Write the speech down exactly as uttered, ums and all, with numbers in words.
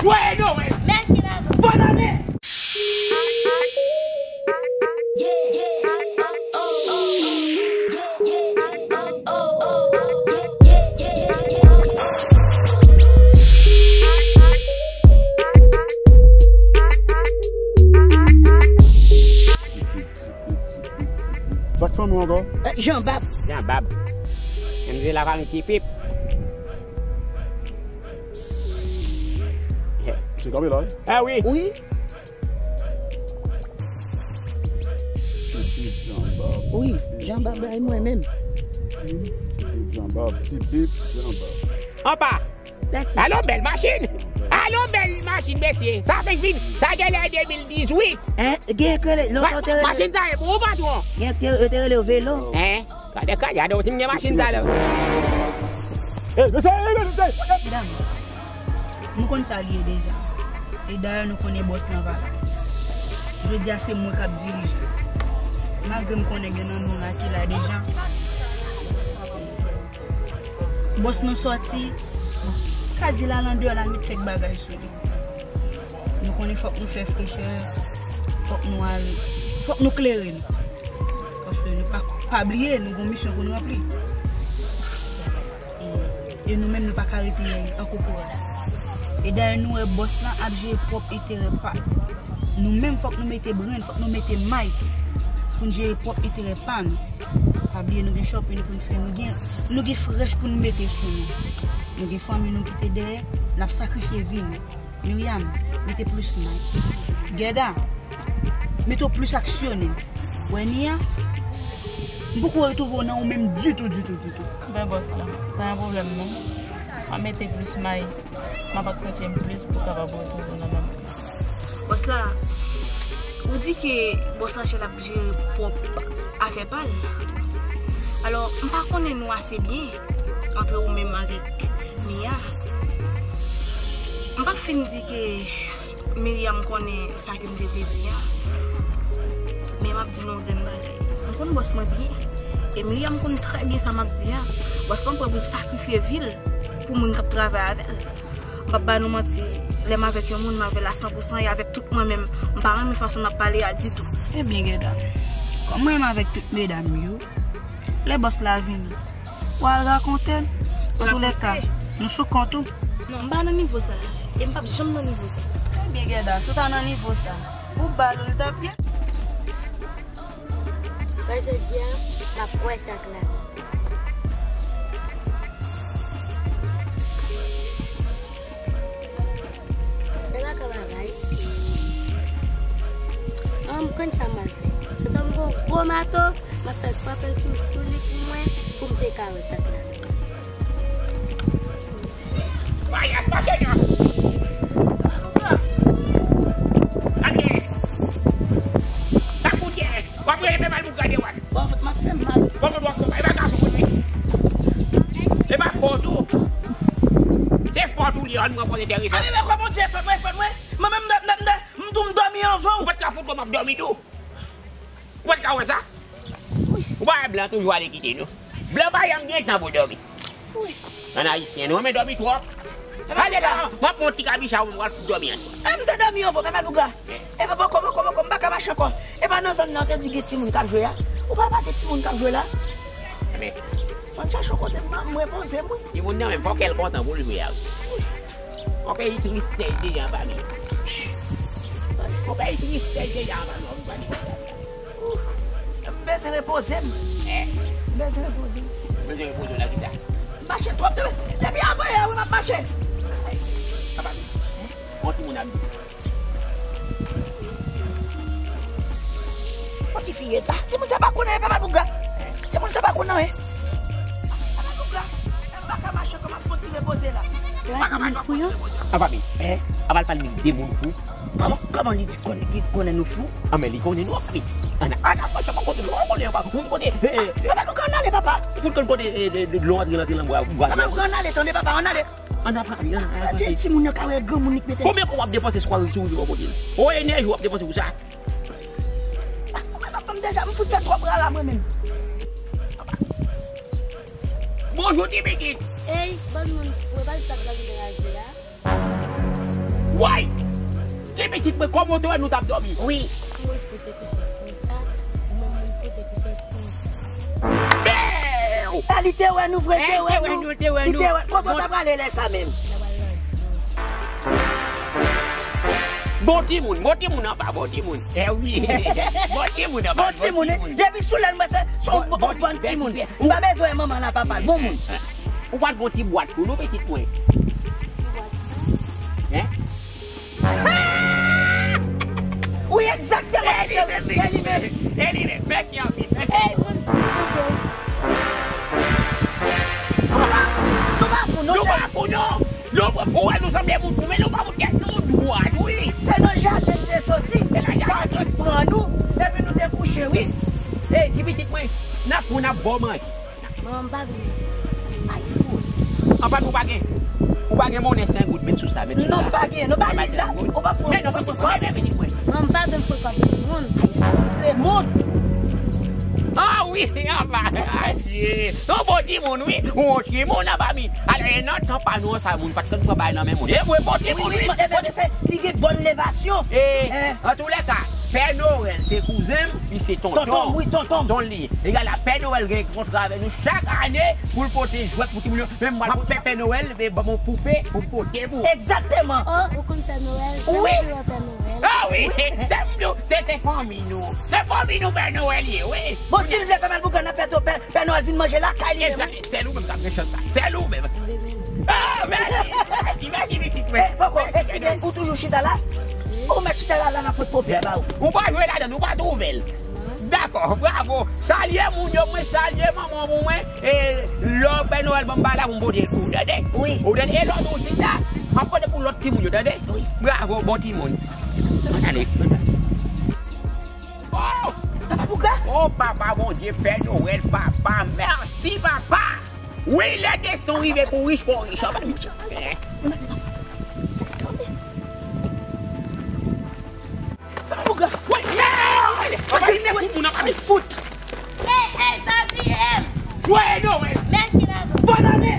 Joyeux Noël! Mèsi, baba. Bòn ane! Sa k fanmi w ankò? Eh, Jean Bab. Jean Bab. M di la fanmi Ti Pip. Se kanpe la, wi? Ah wi. Wi. Ti Pip Jean Bab. Wi, Jean Bab la, e mwen menm. Ti Pip Jean Bab. Ti Pip Jean Bab. Anpa. Alon bèl machin! Alon bèl machin, mesye! Sa fenk vin, sa genlè de mil dizuit! Hein? Gen ke lontan te rele. Machin sa e pou ou, patwon? Gen ke yo te rele yo velo. Hein? Gade kanyado, si m gen machin sa la. Hey, mesye, hey, mesye! Medam, nou konn sa li ye deja. E dayè, nou konnen bòs lan pa la. Jodi a, se mwen k ap dirije. Malgre m konnen gen nan nou la ki la deja. Bòs lan sòti, ka di l al andeyò, l al met kèk bagay sou li. Nou konnen fòk nou fè frechè, fòk nou al, fòk nou klere l. Paske nou pa, pa bliye, nou gon misyon pou nou ranpli. E, e nou menm, nou pa ka rete an kokorat. E dayè, nou wè bòs lan ap jere pwòp enterè pa l. Nou menm, fòk nou mete brenn, fòk nou mete may pou n jere pwòp enterè pa nou. Pa bliye, nou gen shopping pou n fè, nou gen, nou gen frèch pou n mete sou nou. Nou gen fanmi nou kite dèyè, n ap sakrifye vi nou. Myriam, mete plis may. Gèda, mete w plis aksyonè. Wè Nia, m poko retwouve w nan ou menm ditou, ditou, ditou. Ben bòs la, pa gen pwoblèm non. M ap mete plis may, m ap aksantye m plis pou w kapab retwouve w nan menm. Bòs la, ou di ke bòs Rachel ap jere pwòp afè pa l. Alò, m pa konnen nou ase byen, antre ou menm avèk Mia. M p ap fin di ke Myriam konnen sa ke m te vle di a. Men m ap di nou yon grenn bagay. M konn bòs mwen byen. E Myriam konn trè byen sa m ap di a. Bòs lan prè pou l sakrifye vi l pou moun k ap travay avè l. M p ap ba nou manti, lè m avèk yon moun, m avè l a san pou san, e avèk tout mwen menm, m pa renmen fason n ap pale a ditou. Ebyen, Gèda, kòm mwen menm avèk tout medam yo, lè bòs la vini, w al rakonte l. Antoulèka, nou sou kont ou. Non, m pa nan nivo sa. E m p ap janm nan nivo sa. Ebyen, Gèda, si w ta nan nivo sa, ou ba l ou, l t ap byen. Mwen jodi a, m ap wè sa k la. Mwen pa ka bagay. An, m konn sa m al fè. Se tankou gwo mato, m ap fè l frape l sou, sou li pou mwen, pou m te ka wè sa k la. Payas, mache nan. Gade. Sa koute. W ap rele fè mal pou gade w. Bon, an fèt, m ap fè mal. Bon, bon, bon, e pa gason moun wi. E pa fòt ou. Se fòt ou li an, mwen konn enterese. A, men, men, kòman w di e fòt mwen, e fòt mwen? Mwen menm, m, m, m, m tou m dòmi anvan w. Ou pa t ka fout wè m ap dòmi tou. Ou pa t ka wè sa? Ou pa wè blan toujou ale kite nou? Blan pa janm gen tan pou dòmi. Ann ayisyen, nou renmen dòmi twòp. Ale la, m ap pran yon ti kabicha pou m al fout dòmi ann. E m te dòmi anvan w, Pè Madouga. E pa bòkò, bòkò, bòkò, m pa ka mache ankò. E pa nan zòn nan w te di gen timoun k ap jwe a? Ou pa wè pa gen timoun k ap jwe la? Fò n chache yon kote m, m repoze m wi. Timoun nan menm, fò kè l kontan pou l jwe a wi. Yon peyi tristès deja anba men. Yon peyi tristès deja anba men. M bezwen repoze m. Eh? M bezwen repoze m. Bezwen repoze w nan ki sa? M mache twòp, depi, depi avanyè wi m ap mache. Papa, yon timoun ap di. Yon ti fi ye la. Timoun sa pa konnen, e pa Madouga. Timoun sa pa konnen anyen. Madouga, m pa ka mache ankò, m ap fon ti repoze la. Apa bi. Eh? Apa l pale de moun fou? Kòman, kòman li di konn, li konnen nou fou? Ah, men li konnen nou, apa bi. Ann, ann, ann, kote nou konnen anba, moun kote. Eh, eh, eh. Madouga, ann ale, papa. Fout konn kote, eh, eh, dlo antre, antre nan bwa, bwa. Madouga, ann ale, tande, papa, ann ale. Ann ap pale, ann ap pale. Timoun yo ka wè granmoun li k mete. Konbyen kou w ap depanse sou rive sou rive w kote l? O enèji w ap depanse pou sa? Ou konn ap ban m deja, m fout fè twòp rara mwen menm. Bonjou, ti pitit. Ey, bann moun fou, e pa li t ap gade raje a? Ou Woy! Ti pitit mwen, kòman w te wè nou t ap dòmi? Wi. Mwen fout te kouche konsa, mwen, mwen fout te kouche konsa. Bèw! A, li te wè nou vre, li te wè nou. Li te wè nou, li te wè nou. Li te wè. Kote w ta prale lè sa menm? Bon timoun, bon timoun anba, bon timoun. Eh wi. Bon timoun anba, bon timoun. Bon timoun, eh. Depi sou lè l mwen se, se yon bon, bon timoun. M pa bezwen manman la, papa l, bon moun. Ou pa t gon ti bwat pou nou, pitit mwen? Hein? Wi, egzakteman, mesye, se li menm. E li menm. Mèsi anpil, mèsi. Ey, moun, silvouplè. Nou pa, nou pa fou, non, chè. Nou pa fou, non. Nou pa, ou wè nou sanble moun fou, men nou pa moun tèt nou dwat, wi. Se nan jaden nou te soti, fanatik pran nou, epi nou te kouche, wi. Ey, ti pitit mwen, n ap pran, n ap ba w manje. Manman, m pa vle manje. Ay, fou. Anfèt, ou pa gen, ou pa gen monnen senk goud, met sou sa, met sou sa. Non, m pa gen, non, pa gen la. Ou pa pran. Men non, pa pran, men pitit mwen. Manman, m pa vle frekan moun. Ay, fou, le moun. Ah wi, anba, adye. Ou bon timoun, wi. Ou bon timoun, anba mi. Alò, e nan tan pa nou an sa, moun pa t konn pran bagay nan men moun. E mwen bon timoun, wi. Wi, wi, e, e, se, li gen bòn levasyon. E, eh, antoulèka, Pè Nowèl se kouzen m, li se tonton m. Tonton m, wi, tonton m. Tonton li ye. Egal a Pè Nowèl gen kontra avè nou chak ane pou l pote jwèt pou timoun yo. Men mwen, Pè, Pè Nowèl, vle ban m yon poupe pou m pote pou ou. Egzakteman. Oh, ou konn Pè Nowèl? Wi. Jan m di w, Pè Nowèl. Ah wi, se, se, se, se fanmi nou. Se fanmi nou Pè Nowèl ye, wi. Bon, si l vle fè mal pou grann nan fèt, Pè, Pè Nowèl vin manje lakay li menm. Egzakte, sèl ou menm k ap gen chans sa. Sèl ou menm. Ah, mèsi. Mèsi, mèsi, pitit mwen. Eh, poko, eskize, ou toujou chita la? Ou mèt chita la, la n ap pot pwobèm ba ou. Ou pa jwe ladan, ou pa twouve l. Dakò, bravo. Salye moun yo, mwen salye manman pou mwen. E lè Pè Nowèl ban m bagay la pou m pote l pou ou, tande? Wi. Ou tande? E lòt ou chita, m ap pote pou lòt timoun yo, tande? Wi. Bravo, bon timoun. Ann ale. Oh! Papa Bougra? Oh, papa Bondye, Pè Nowèl, papa, mèsi, papa. Wi, lè desten w rive pou w rich, fò w rich anba mi. Papa Bougra. Wi. Sa te nèf pou moun anba mi. Fout. Ey, ey, pa bliye m. Jwèyè Nowèl. Mèsi, papa. Bòn ane.